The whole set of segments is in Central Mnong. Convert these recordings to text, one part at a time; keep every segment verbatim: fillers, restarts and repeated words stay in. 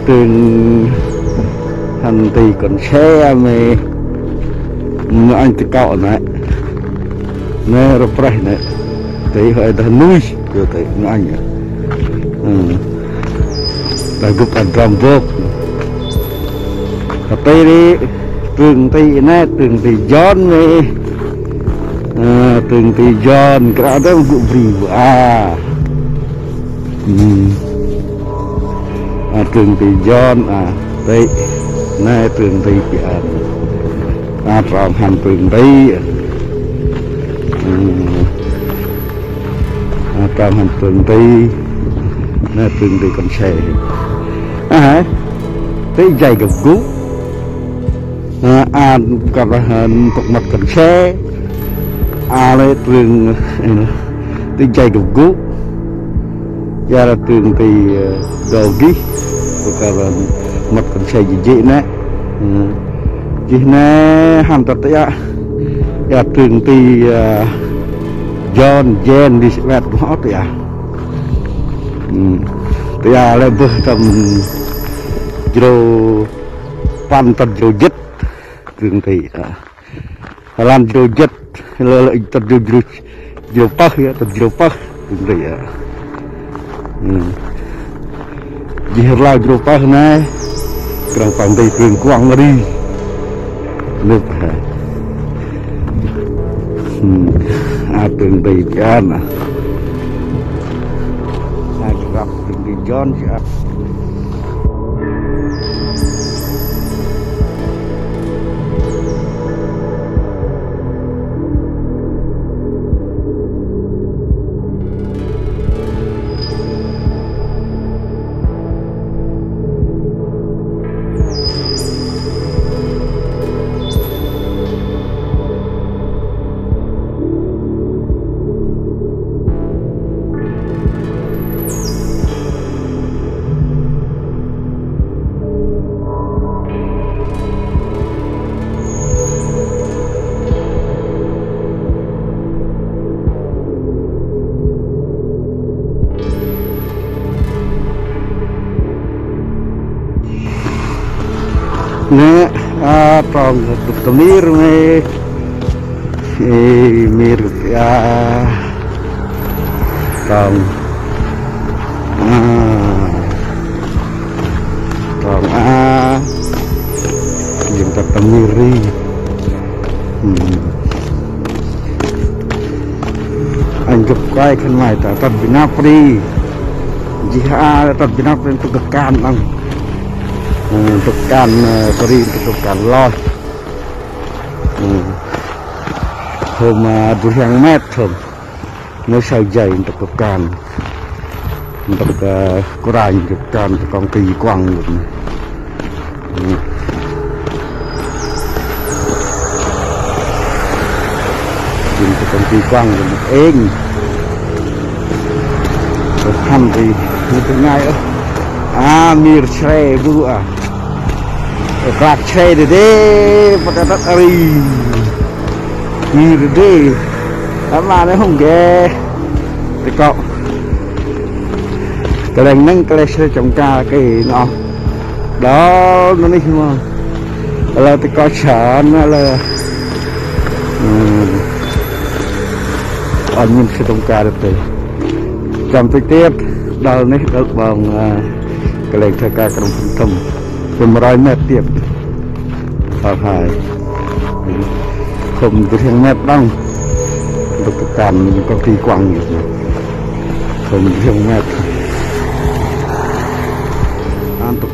Tưng hăn ti kon se mê. Mơ anh ti kŏ nê. Nê rơ preh nê. Ti hơi dah nuih. Kơ ti mơ anh. Dah gŭp ăn dram bôk. Kơ ti ri. Tưng ti nê, tưng ti John mê. Tưng ti John. Kra dah gŭ bri bơ a. A tưng ti John a. Ti. Nê tưng ti pi ăn. A trong hăn tưng ti. A trong hăn tưng ti. Nê tưng ti kon se. A hê. Ti jay gŭ gŭ. A, a, kăp lah, a, ntŭk măt kon se. A lĕ tưng, a, ti jay gŭ gŭ. Ya lah tưng ti, a, dâu gih. Kăp lah măt kon se jê̆ jê̆ nê. A, jêh nê hăn tât ya. Ya tưng ti, a, John, Jen, di svet bơh ot ya. Ti ya lĕ bơh tâm jrô păn tât jrô jê̆t. Tưng ti, a. Hê lăn jrô jê̆t, lơ, lơ, tât jrô, jrô, jrô pơh ya, tât jrô pơh. Tưng ti ya. Jêh rlau jrô pơh nê. Krăng păng ti tưng kuăng ri. Nơp hê. A tưng ti jan a. A krăng tưng ti John si a. Nê, a, trong tâm mir mê. Ê, mir, a, trong. A, trong a. Jêng ta tâm mir ri. Anh gâp kai khân may ta tât Việt Nam ri. Jêh a tât Việt Nam ri ntŭk gâp kan ăn. Ntŭk kan, ơ, ri ntŭk gâp kan lôh. Hôm, ơ, du rhiăng met hôm. Nê sau jay ntŭk gâp kan. Ntŭk, ơ, kôranh gâp kan ntŭk kŏng ti kuăng gâp. Jêng ntŭk kŏng ti kuăng gâp êng. Tât hăn ti, nê tât ngai ơ. A, mir sre bu a. Ơ, klak sre dê dê, pă tât ri. Mir dê. Ama nê hông gê. Ti kŏ. Kăl e nâng kăl e sre chông ka kê nơh. Đŏl nơh nih mơ. Lơ ti kŏ săn lơ. Ăn nhŭm sre chông ka dê ti. Chăm ti tiêt. Đŏl nih đŏl ƀơ̆ng, ơ, kăl e thơ ka krăm phŭn thŭm. Tơm roi met tiêt. Thar hai. Hôm du rhiăng met đŏng. Ntŭk gâp kan, ntŭk kŏng ti kuăng. Hôm du rhiăng met. Ăn ntŭk.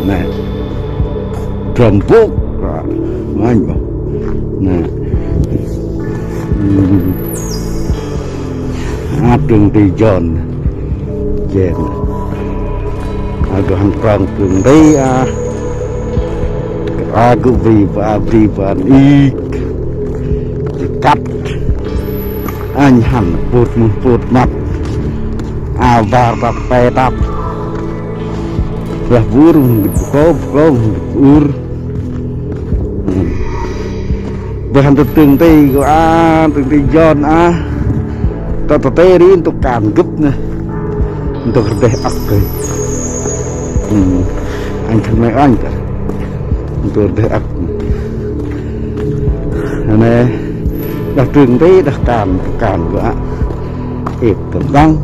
Nê. Trâm bôk. Anh bảo. Nê. Ừm. A, Trương Ti John. Jen. A, gâp hăn prong Trương Ti a. A, gâp vi ba, a, vi ba ik. Kăp. Anh hăn put mŭt put măt. A, bar tăp pe tăp. Lah bur mŭt bko bko mŭt bur. Bơh ntŭk Trương Ti kơ a, Trương Ti John a. Tơ tơ tê ri ntŭk kan gâp nê. Ntŭk rơdêh âk kơ. Anh khân may anh ta. Ntŭk rơdêh âk. Nê, đah Trương Ti đah kan, kan kơ a. Êp tơm đăng.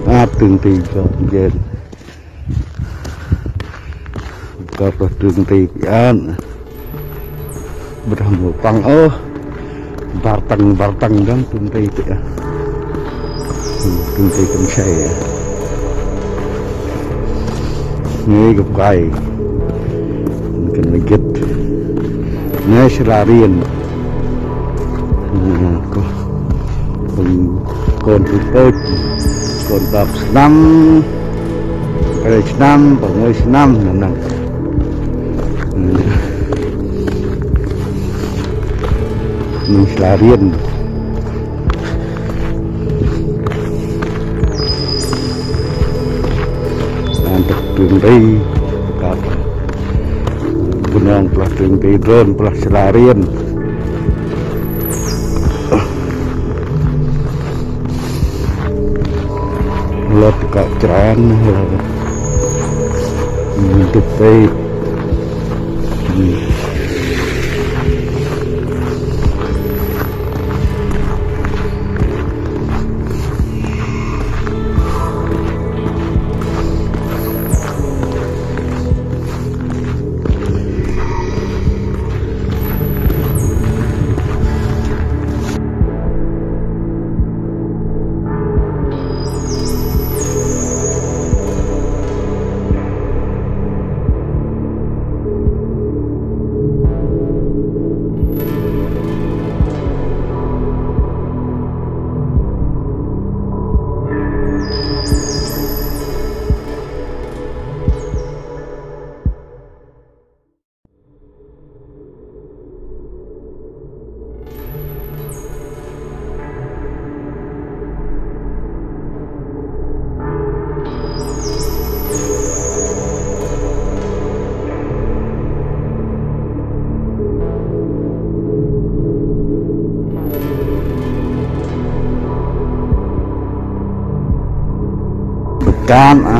A, Trương Ti John jen. Kơ Trương Ti pi an. Bơh mŭt păng ôh. Bar tăng, bar tăng dăng Trương Ti pi an. Trương Ti kăn say a. Nê gâp gay. Kăn may gĭt. Nê sla rian. Nê, kơ. Kon, kon tui pôch, kon đăp snăm, rê snăm, păng ngơi snăm, nâng nâng. Nâng sla rian. Ăn tât Trương Ti, kăp. Bunong plah Trương Ti, drôn plah sla rian. Lăp kăp chran, lăp. Ntŭk pe. Kan a.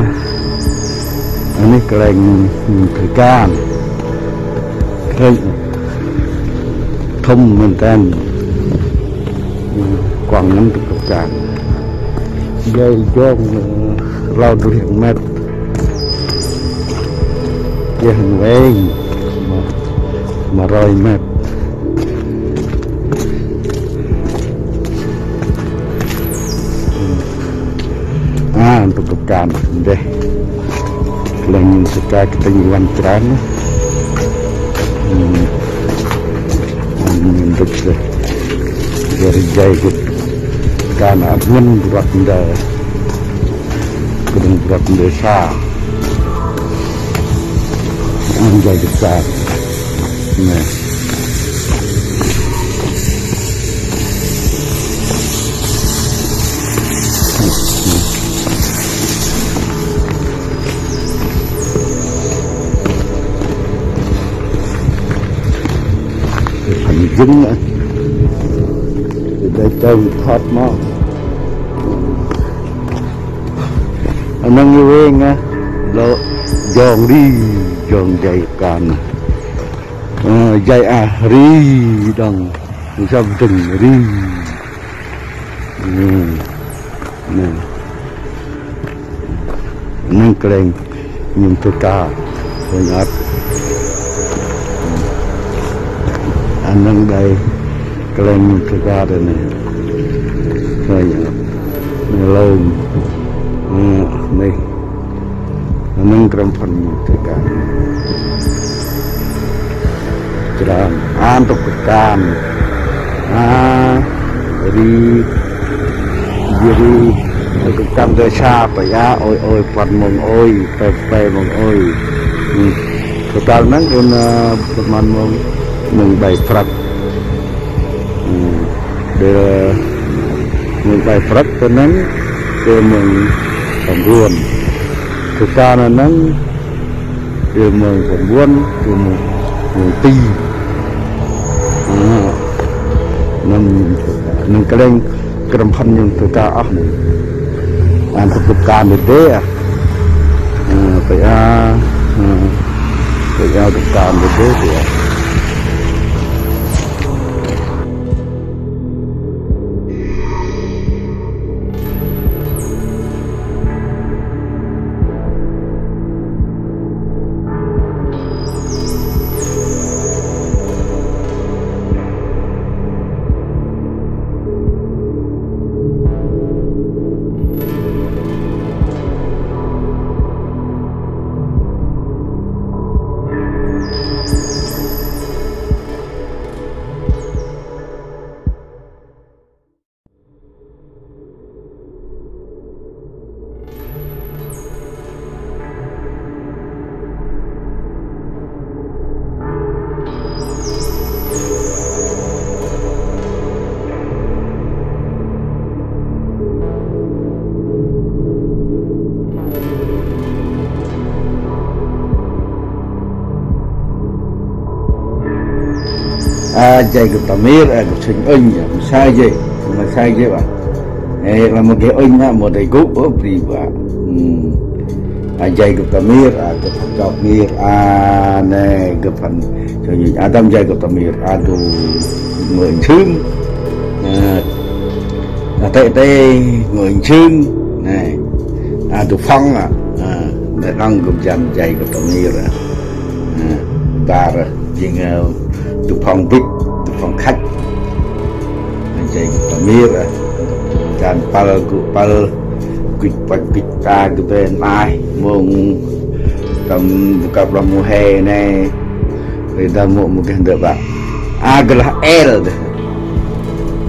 Anih kăl e Nhŭm Thoi Kan. Kăl e thŭm mân ten. Kuăng ngăn tŭk kan. Jay jong, ơ, rlau du rhiăng met. Jay hăn veng. Ma, ma roi met. A, ntŭk kan ndeh. Kăl e Nhŭm Thoi Kan kơtĭng văn chran. Ntŭk ndeh. Jay jay gĭt. Kan a ngăn brak ndơ. Kơdŭng brak ndơ sa. Ăn jay gĭt sa. Nê. Hăn jâng a. Ê, dơi chau thot ma. Nâng i veng a. Lŏ jong ri, jong jay kan. Ơ, jay a ri đŏng. Săm dâng ri. Nê. Nê. Nâng kăl e Nhŭm Thoi Kan. Kơi nhăt. A, nâng đay kăl e Nhŭm Thoi Kan đay nê. Kơi nhăt. Nê. Lơm. Ơ, nê. Nâng krăm phăn tê kan. Chran. An tôk kan. A, ri. Ri. Tôk kan tê sa, pa ya, ôi, ôi, phăn mông ôi, pe, pe mông ôi. Hmm. Tôk kan nâng, ôn, ơ, phăn mông, mông bai prăk. Hmm. Đê mông bai prăk tơ nâng, đê mông păng buôn. Tôk kan nâng, đê mông păng buôn, đê mông, mông ti. Ơ, nâng, nâng kơleng krăm phăn nhung tôk kan ôh nâng. An tôk kan đê đê a. Ơ, pe a, ơ, pe a tôk kan đê đê pe a. A, jay gâp ta mir, a, gâp sĭn ŭnh, a, ma sai jay, ma sai jay, a. Ê, lah ma geh ŭnh, a, mâu dơi gŭ, ơ, bri, a. Hmm. A, jay gâp ta mir, a, gâp hăn jop mir, a, nê, gâp hăn, jay, a, tâm jay gâp ta mir, a, du, ngơi ŭnh sưng. A, a, tê, tê, ngơi ŭnh sưng, nê. A, du phŏng, a, a, nê, đăng gâp jan jay gâp ta mir, a. Ơ, bar, jêng, ơ, du phŏng bĭch, du phŏng khăch. Jay gâp ta mir, ơ, jan păl, gŭ păl, gŭch păch, gŭch ta, gŭ ben mai, mông, tâm, bu kăp lah mông he nê, ri đah mông, mông geh ndơ ƀă. A, gâp lah el deh.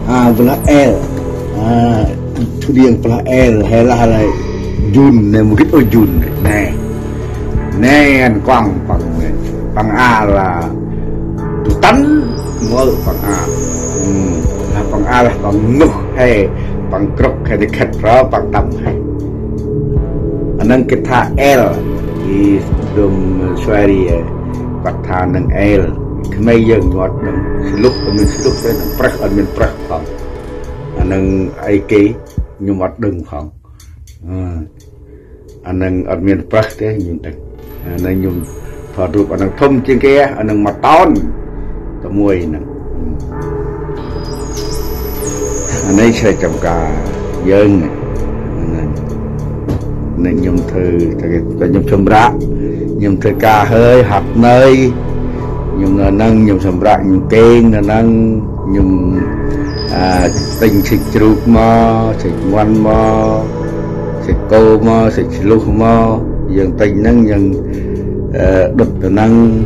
A, gâp lah el. A, thu điêng plah el, he lah lei jun, nê mâu gĭt ôh jun, nê. Nê ăn kuŏng păng nê. Păng a lah du tăn, ngơi păng a. Hmm, lah păng a lah păng nuh he, păng krŭk he, dê khĕt rơ, păng tâm he. Anăn gĭt tha el, i dôm Suai ri, ơ, gĭt tha nâng el. Khmer yơng nhuăt nâng sĭ luh, ăn mĭn sĭ luh, tê nâng prăh, ăn mĭn prăh păng. Anăn ai kê, ñu mât đŏng phŏng. Ơ. Anăn ăt miên prăh tê ñu đŏng. Anăn ñu thâo drup anăn thŭm jêng kê, anăn ma ton. Ta muay anăn. Anei sa Čăm Ka yơng. Anăn. Anăn ñu thâo, ta, ta ñu sâm ră. Ñu thâo ka hơi, hăp nây. Ñu nơ năng, ñu sâm ră, ñu kêng nơ năng. Ñu, a, tĭng sĭt Črŭk mâu, sĭt Muăn mâu, sĭt Kô mâu, sĭt Čluh mâu, yơng tĭng năng yơng, ơ, đŭt năng,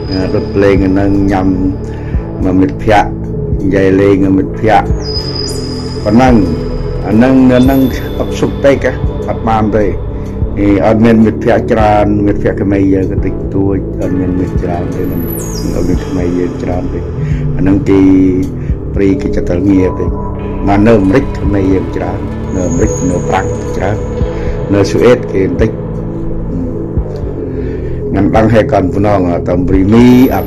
ơ, đŭt lêng năng nhăm ma mĭt phiă, jay lêng ma mĭt phiă. Păng năng, a, năng, năng ăp sŭk têk, a, ăt mâm tê. Ê, ăt mĭn mĭt phiă jrăn, mĭt phiă Khmer yơng kơtĭch tuch, ăt mĭn mĭt jrăn tê, năng ăt mĭn Khmer yơng jrăn tê. Năng kĭ bri kĭ čăt tal ngiê tê. Ma nơm rĭch Khmer yơng jrăn, nơm rĭch, nơm Prăng jrăn, nơm Suêt kĭ ntĭch. Ngăn đăng he kon Bunong, a, tâm bri Mi, ăp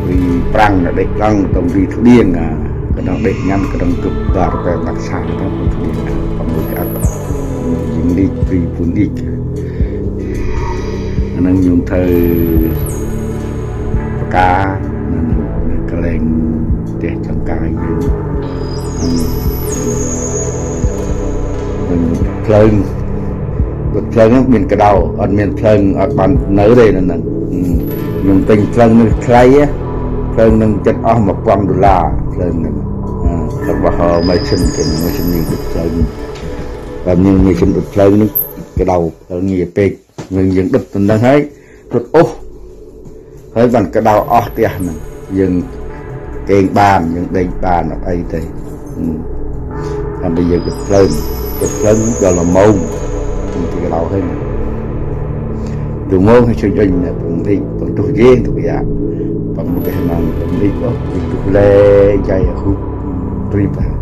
bri Prăng nơ đê̆ đăng, tâm bri Thu Điêng, a, kơnong đê̆ ngăn, kơnong gâp bar pe năk sa, kơnong bri Thu Điêng, a, tâm bri ăp. Jing nik, bri bu nik. Năng ñu thâo pơka, năng, năng kơleng deh Čăm Ka yơng. Năng, năng plơng. Bơ̆t plơng ăt mĭn kơdâu, ăt mĭn plơng, ăt ƀăn nơ đê năng năng. Ư. Ñu tĭng plơng năng khlay, a. Plơng năng jât oh ma puăn đôla, plơng năng. Ơ, ăt ƀă hŏ machine kơ, machine ñu plơng. Păng nhŭp nây sĭn đŭt plơ̆ng nơh, kađao, kađao ngih pêk, yơn, yơn đŭt tâm nâng hơi, đŭt ôh. Hơi păng kađao ôh tiah nơh, yơn kêng ban, yơn đêng ban, ăp ây tê. Ư. Păng bơ yơn đŭt plơ̆ng, đŭt plơ̆ng, đŏ lah mông. Yơn ti kađao hơi nơh. Du mông hơi sĭn ŭnh nơh, păng nti, păng tuh geh, tuh ya. Păng mâu geh nơh, păng nti kŏ, nti tuh lĕ, jay hŭp, trip ah.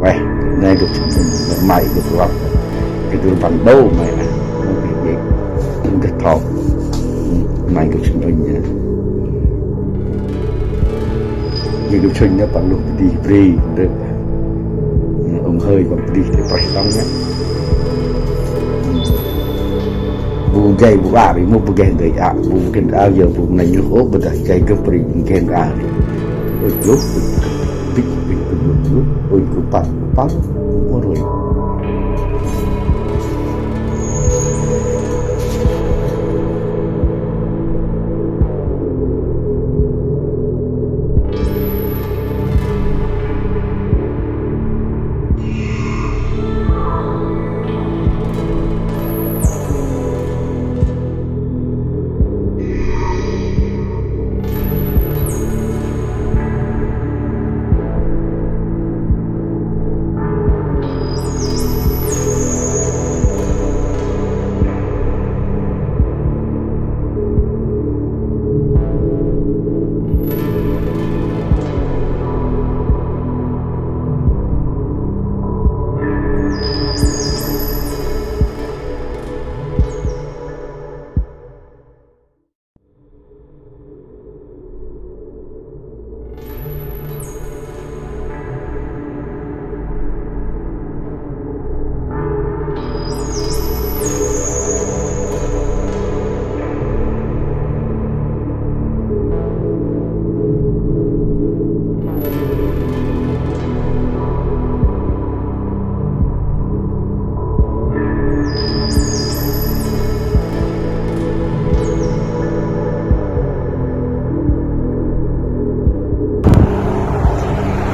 Ueh, nây gâp sĭn, nây mai gâp rup. Gâp rup păng đô mai ah. Mâu geh, geh, geh thŏk. Mai gâp sĭn ŭnh nơh. Geh gâp sĭn nơh păng luh pdi bri, ndơ. Ŭnh hơi păng pdi tê preh tŏng nơh. Bu gay bu a ri, mâu bu geh ndơ a, bu geh a yơ bu nây luh ôh, bu dah gay gâp ri, bu geh a ri. Ôi, luh, ôi, bik, bik, ôi, luh, ôi, kŭp păr, kŭp păr, mâu rui.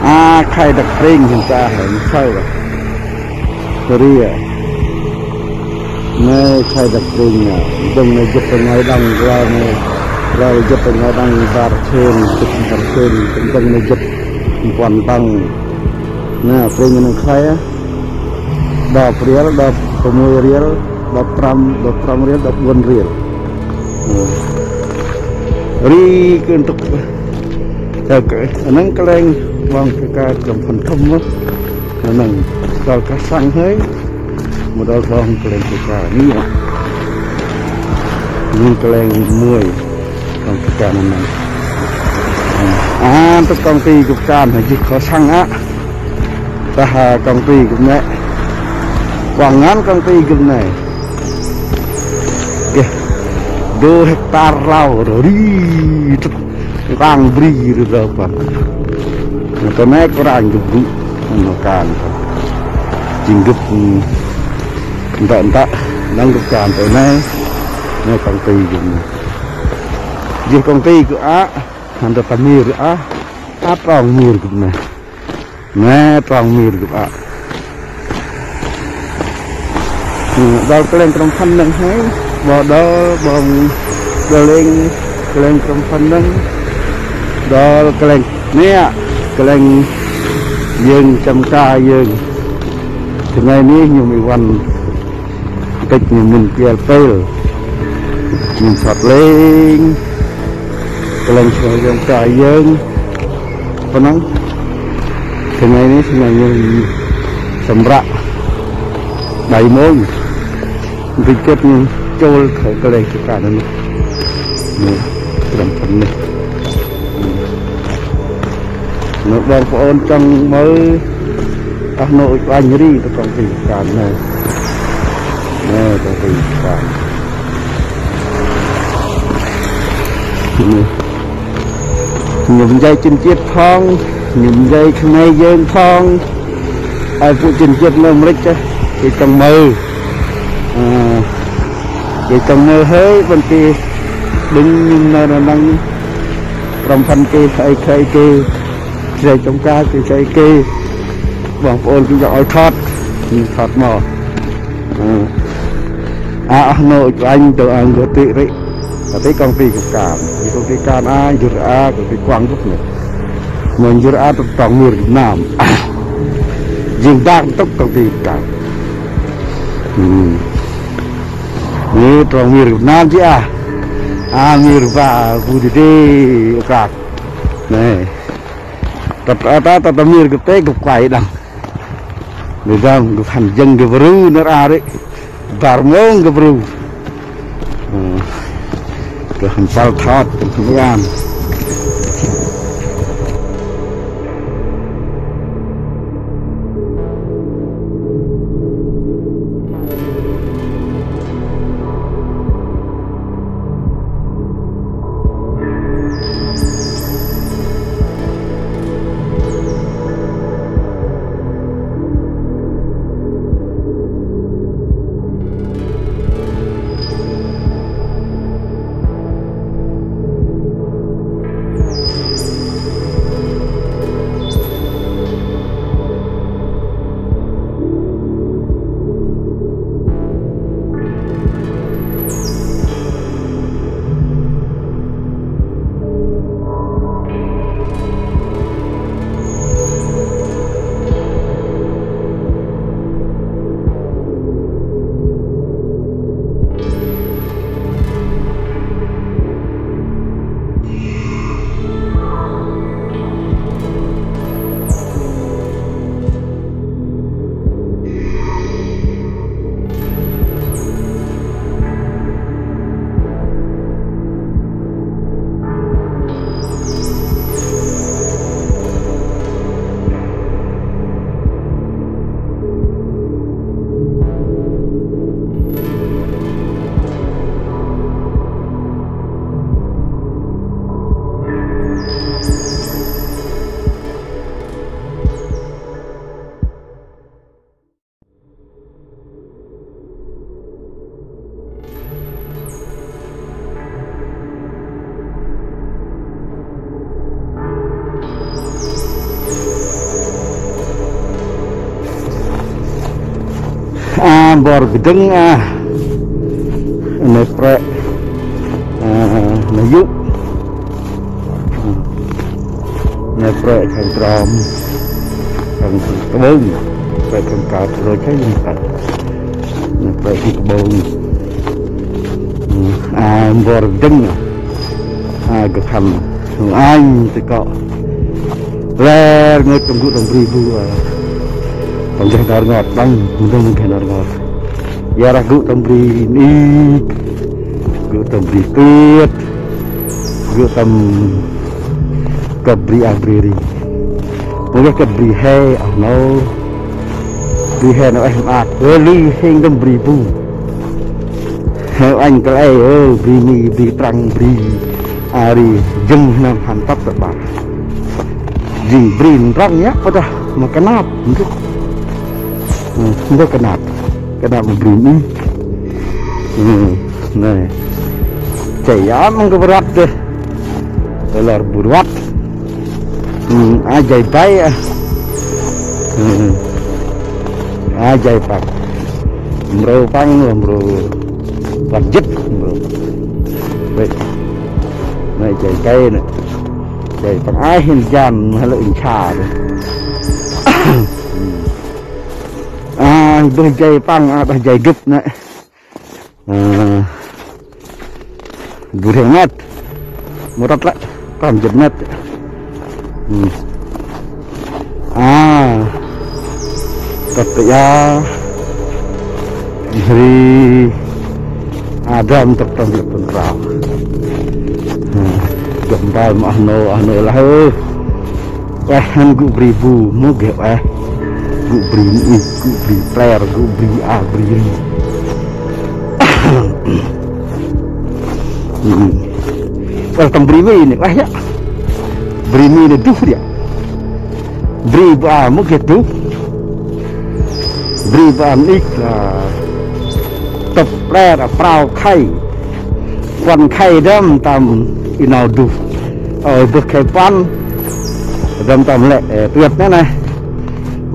A, khay Dak Prêng hên ta hên khay Dak Prêng. Nê khay Dak Prêng nê, dâng nê jêt ta ngai đăng, rlau nê, rlau jêt ta ngai đăng, bar sên, jêt bar sên, dâng nê jêt puăn đăng. Nê, Prêng nê khay a. Đŏp riel, đŏp pơmui riel, đŏp prăm, đŏp prăm riel, đŏp puăn riel. Ri kơ ntŭk. Tơ kơ, a nâng kơleng ƀong kơ ka jăm phăn thŭm mơh. A nâng kơl ka săng hơi. Mâu đŏl ƀong kơleng kơ ka ni a. Nâng kơleng muay. Ƀong kơ ka nâng. A, ntŭk kŏng ti gâp kan, hơ jêh kơ săng a. Tah, a, kŏng ti gâp nê. Ƀong ngăn kŏng ti gâp nê. Geh. Dô hectar rlau, rau ri, tŭk. Rang bri ri rau păng. Nê, tơ nê kơ rang gâp ru. Nê, kan. Jêng gâp, ntơ ntơ, nâng gâp kan tơ nê. Nê kŏng ti gâp nê. Jêh kŏng ti gâp a, hăn tơ ta mir a, a trong mir gâp nê. Nê, trong mir gâp a. Ơ, đŏl kơleng krăm phăn nâng hơi, ƀô đŏl, ƀong, đŏl lêng, kơleng krăm phăn nâng, đŏl kơleng, nê a, kơleng yơn, chăm ka yơn. Thơ ngai nê nhŭm i văn. Têk nhŭm mĭn piel pel. Nhŭm sat lêng. Kơleng sơm yơn ka yơn. Păng nâng. Thơ ngai nê, thơ ngai nê nhŭm sâm ră. Đai mông. Têk kơt nhŭm chôl kơ kơleng sơm ka nê. Nê, krăm phăn nê. Nê, ƀong pô ôn chŏng mơ. A nô ŭch uănh ri tơ kŏng ti kan nê. Nê, kŏng ti kan. Nê. Nhŭm jay chĭn jêt phŏng, nhŭm jay khân may yơn phŏng. Ai pŭ chĭn jêt nơm rêch a, geh chŏng mơ. A, geh chŏng mơ hơi, ƀăn kê, đĭng nhŭm nơh nâng. Krăm phăn kê, khay khay kê. Jay chŏng ka, kê jay kê. Ƀong pô ôn kê jŏ ôi khât. Ơ. Sat mâu. Ơ. A, a, nô, anh, tơ, a, gơ tê rê. Tơ tê công ty gâp kan. Tơ công ty kan, a, jur, a, công ty kuang gâp nê. Mâu jur, a, tơ trong mir Việt Nam. Jêng bác tơ công ty gâp kan. Ơ. Nê trong mir Việt Nam jêh a. A, mir ba, bu di di, ơ kak. Nê. Tơ, tơ, tơ, tơ mir gâp tê gâp kuai đăng. Nê dâng, gâp hăn jêng gâp rư nar a rê. Bar mông gâp rư. Ơ, gâp hăn păl thot, gâp hăn yan. A, Mbor Kdơ̆ng, a. Nê prêk. A, nê yŭ. Nê prêk khân trôm. Khân tơbông. Prêk khân kơt rôch khân kơt. Nê prêk khân tơbông. A, Mbor Kdơ̆ng, a. A, gâp hăn. Anh, tê kŏ. Lĕ rngôch tâm gŭ tâm bri bu, a. Tâm geh nau rngot, đăng, mâu tâm geh nau rngot. Yor dah gŭ tâm bri nik, gŭ tâm bri pit, gŭ tâm kơp bri a bri ri. Mâu geh kơp bri he, oh nô. Bri he nau eh maak, ơ, lui hêng tâm bri bu. He anh kăl e, ơ, bri Mi, bri Prăng, bri a ri, jêng năm hăn tât tât ba. Jêng bri Prăng yơh, pơ dah, ma knap, ndrŭk. Ơ, ndrŭk knap. Knap ma bri Mi. Ơ, nê. Chai yơh, măng kơ brat deh. Lor bu ruat. Ơ, a jay bay, a. Ơ. A jay păng. Mrô păng, mrô. Păng jêt, mrô. Weh. Nê jay kay nê. Jay păng ai hên jan, ma lơ in cha nê. A, dah jay păng, a, dah jay gâp nê. A, bu rhiăng mét. Mâu tât lĕ, păm jêt mét. Ơ. A, tât tơ ya. Ri. A, dam tât tât tât tât tât. Ơ, gâp mbal ma ah nô, ah nô lah, ơ. Ueh hăn gŭ bri bu, mâu geh ueh. Gŭ bri Mi, gŭ bri pler, gŭ bri a, bri ri. Ơ, tâm bri Mi nê, ueh yơh. Bri Mi nê duh ri. Bri bu a mâu geh duh. Bri bu a nik, a, tŭp pler, a, prao khay. Puăn khay dam tâm i nau duh. Ơ, bơh khay puăn. Dam tâm lĕ, ơ, tuyệt nê nê.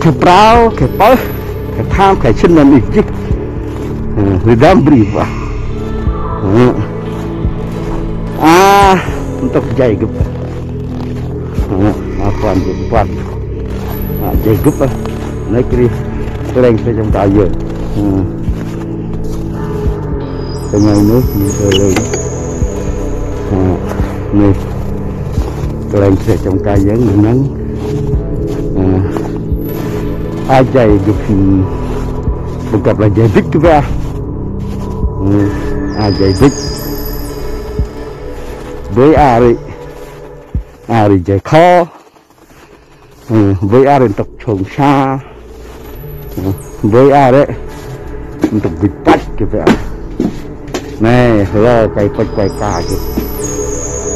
Khay prao, khay pơh, khay pham, khay sĭn nơm ih jêh. Ơ, ri dam bri bah. Ơ. A, ntŭk jay gâp. Ơ, a, puăn gâp, puăn. A, jay gâp, a. Nây kri, kleng sa trong ka yơng. Ơ. Kơ ngai nôk, nôk kơ leng. Ơ, nôk. Kleng sa trong ka yơng, nâng. Ơ. A jay gâp, ơ, bu kăp lah jay bĭch gâp a. Ơ, a jay bĭch. Bơi a ri, a ri jay kho. Ơ, bơi a ri ntŭk sông sa. Ơ, bơi a ri ntŭk bĭch păch gâp a. Nê, lo kơi păch kơi ka gâp.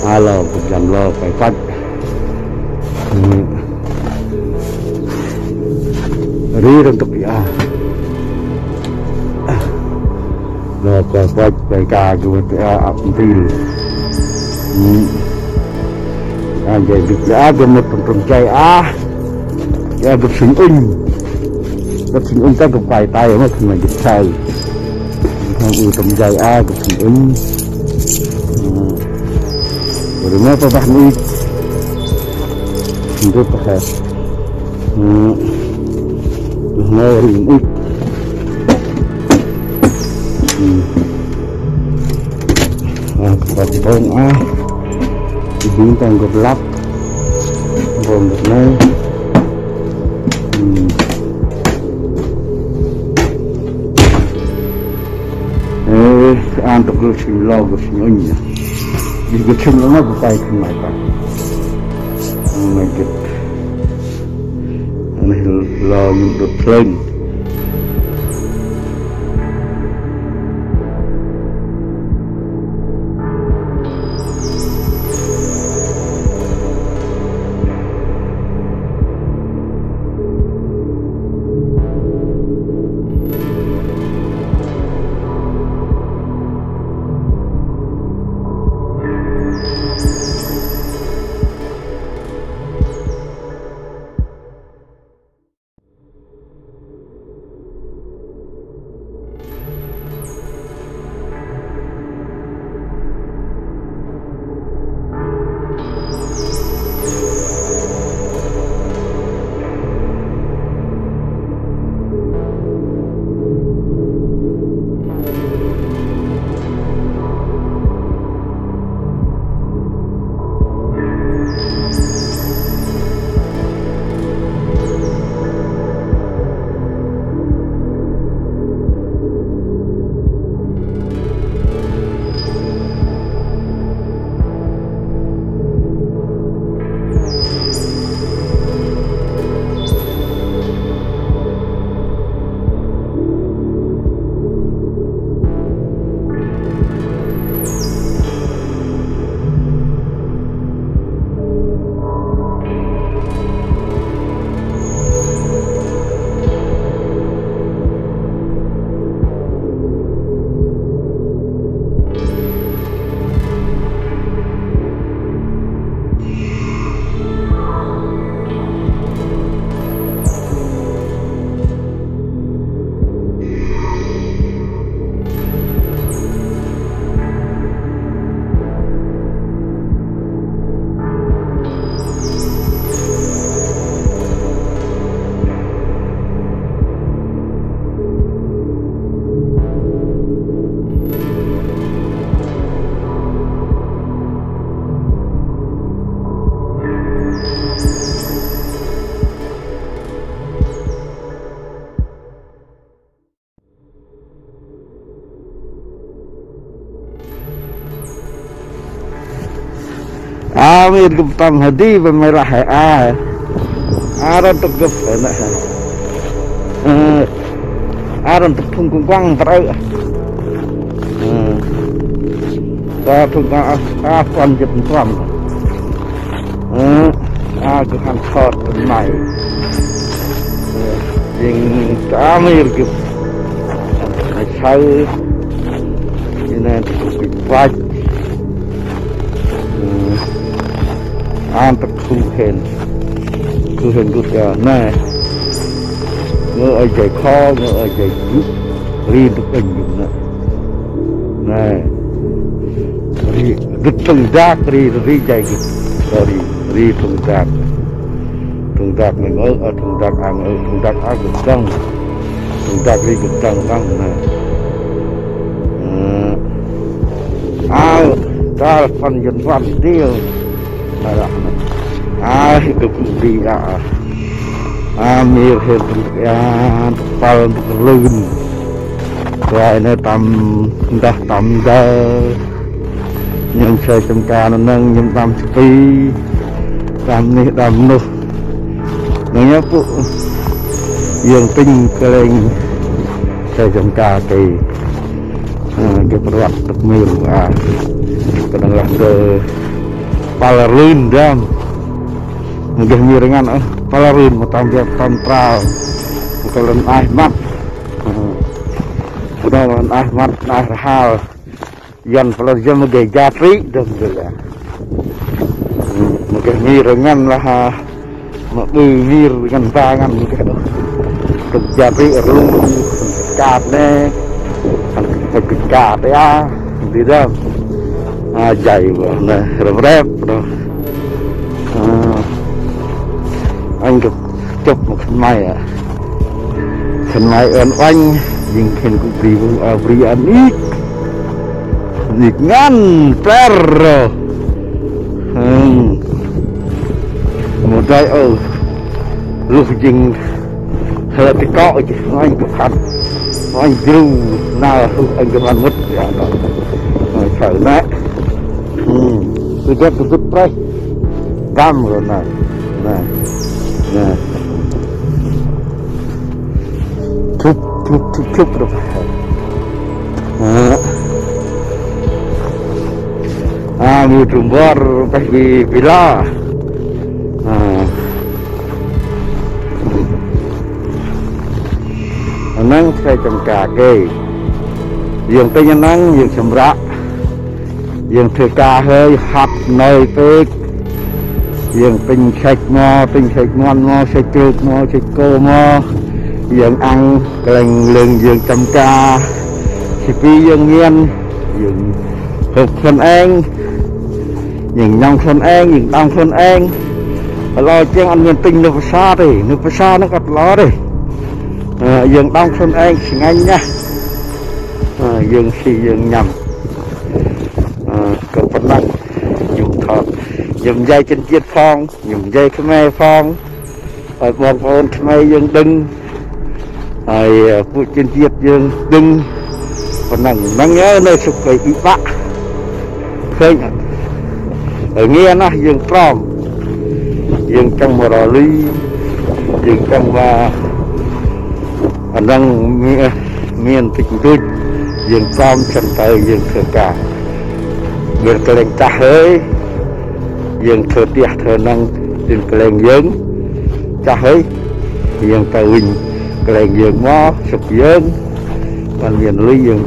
A lo, gâp jăm lo kơi păch. Ơ. Ri ri ntŭk a. Lo kơi păch, kơi ka gâp, a, ăp ntil. Ơ. A, jay bĭch a, gâp mŭt trong trong jay a. Jay gâp sĭn ŭnh. Gâp sĭn ŭnh ta gâp kơi tay, mŭt khân may gâp say. Gâp hăn u trong jay a, gâp sĭn ŭnh. Ơ. Ri ma pa bah ŭnh. Gâp pa he. Ơ. Gâp ma ri ŭnh. Ơ. A, kpok bông a. Ih hên tông gâp lăp. Bông gâp nây. Ơ. Ê, an tôk gâp sĭn lo, gâp sĭn ŭnh a. Ih gâp sĭn lo ma gâp kơi khân may pa. Khân may gâp. Nê lo mĭn đŭt plơng. A, mir gâp tâm hadi, bơh may lah he a. A, rơ̆ tŭk gâp he nê he. Ơ, a, rơ̆ tŭk phung kông kuăng prơ. Ơ. Ơ, phung kuăng a, a, kuăng jêp kuăng. Ơ, a, gâp hăn khot may. Ơ, jêng a mir gâp. Saơ, i nê tâ kŭ kĭ văch. Ơ, ăn tâ khu hên. Khu hên gŭt a nê. Ngơ ơi jay kho, ngơ ơi jay gŭ. Ri tâ kênh gŭt nê. Nê. Ri gŭt thŭng dak, ri, ri jay gŭt. Ri, ri thŭng dak. Thŭng dak nê ngơ, ơ, thŭng dak a ngơ, thŭng dak a gŭt dâng. Thŭng dak ri gŭt dâng dâng nê. Ơ. Ao, tal păn jăn păn điêu. Nê lah nê. Ai, gŭ gŭ ri a. A, mir hên thŭng dak a, păl thŭng lưn. Rai nê tăm dah tăm dah. Nhâm say chăm ka nâng, nhâm đăm spi, đăm nih, đăm nôh. Nâng nhớ pŭ, yơng pinh kơ leng say chăm ka kê. Ơ, geh prăt tâk mil, a. Kơ nâng lah kơ pala rlưn đăm. Geh mil rngăn, ơ, pala rlưn, ma tăm biăp tăm prao. Kơ lăn aih măt. Ơ, kơ lăn aih măt, aih rhal. Yăn pala yăn ma geh jat ri dơm dơm ya. Ma geh mir ngăn lah ha. Ma ƀư mir ngăn ba ngăn ma geh đŏng. Tŭk jat ri rlu, tŭk kat nê. Tŭk kat ya. Di dơm. A, jay bơ nê, rep rep đŏng. A, anh gâp chụp ma khân may a. Khân may ăn anh, jêng khân gŭ bri vung a bri ăn ik. Ik ngăn, pler rơ. Hơm. Mâu dơi ơ. Luh jêng hơ ti kŏ jêh, anh gâp khăn. Anh jru, nau luh anh gâp ăn mŭt. Ya, đó. Ơ, saơ nê. Hơm. Tui gâp gâp prêh. Dăm rơ nê. Nê. Nê. Thup, thup, thup, thup rơ. Ơ. A, mui trùm bor peh bi, bi la. A. Nâng say chăm ka kê. Yơng tênh nâng, yơng chăm ră. Yơng thơ ka hơi hăp nôi pêk. Yơng tênh săch mo, tênh săch mon mo, săch kruk mo, săch kô mo. Yơng ăn, kleng lưng yơng chăm ka. Sipê yơng miên, yơng hôp khân êng. Yơng nhŏng khân êng, yơng đŏng khân êng. Lo cheng ăn miên tênh nô pasa rê, nô pasa nô kăt lo rê. Ơ, yơng đŏng khân êng, snganh nhah. Ơ, yơng si, yơng nhăm. Ơ, kơ păng năng, yŭm thot, yŭm jay chân chiêt phong, yŭm jay Khmer phong, ơ, ƀon ƀon Khmer yơng đŏng, ơ, pŭ chân chiêt yơng đŏng, păng năng, năng nhớ nơi sŭk kơi i ƀă. Khơi, ơ, nghe nah yơng trong, yơng trong mơ rơ lui, yơng trong mơ, ơ, năng mi-, miên tĭch ntŭch, yơng trong chân tơ yơng thơ ka. Yơng kleng chah hơi, yơng thơ tiah thơ năng, yơng kleng yơng chah hơi, yơng tơ wĭnh kleng yơng mo, sŭk yơng, păng miên lui yơng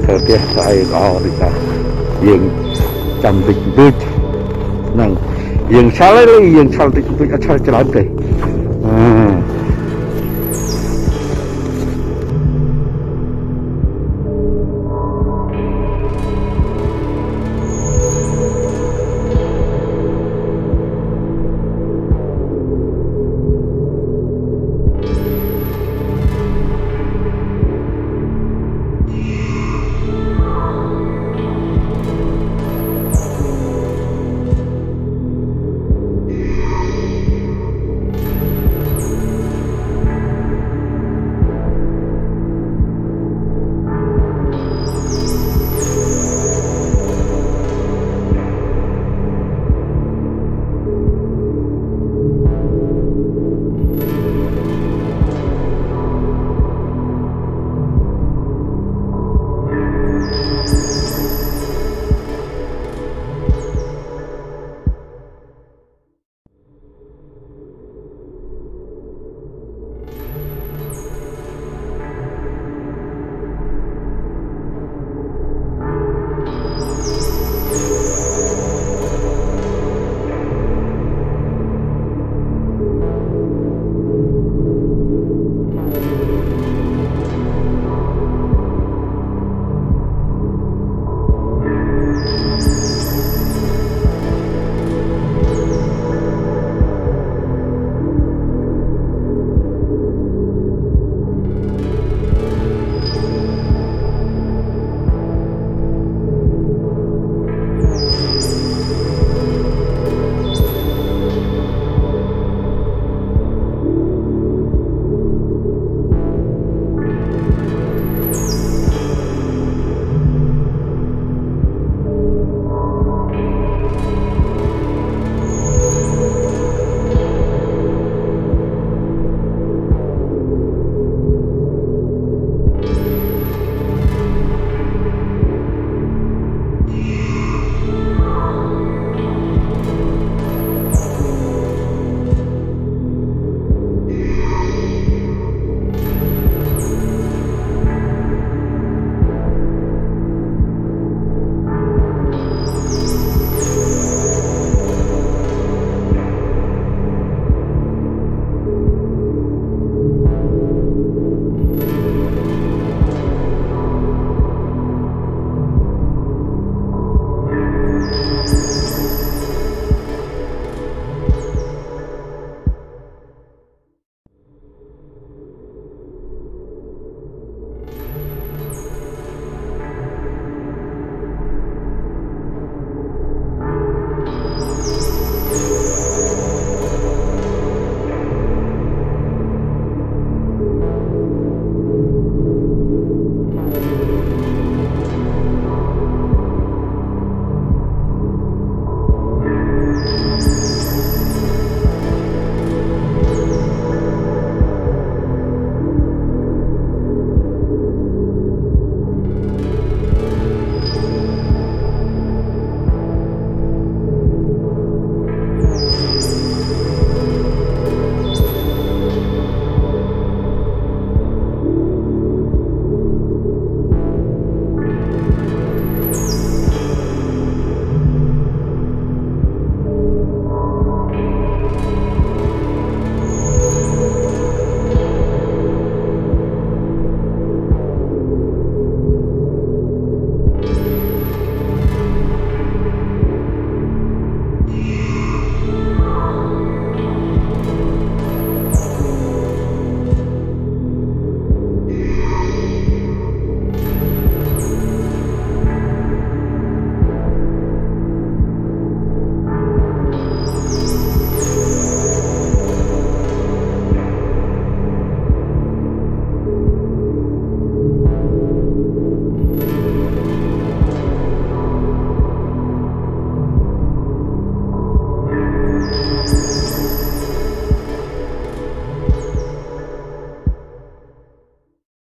thơ tiah thơ ai o ri ka. Yơng chăm tĭch ntŭch, năng, yơng săl lui, yơng săl tĭch ntŭch, a săl chrơm kê. A.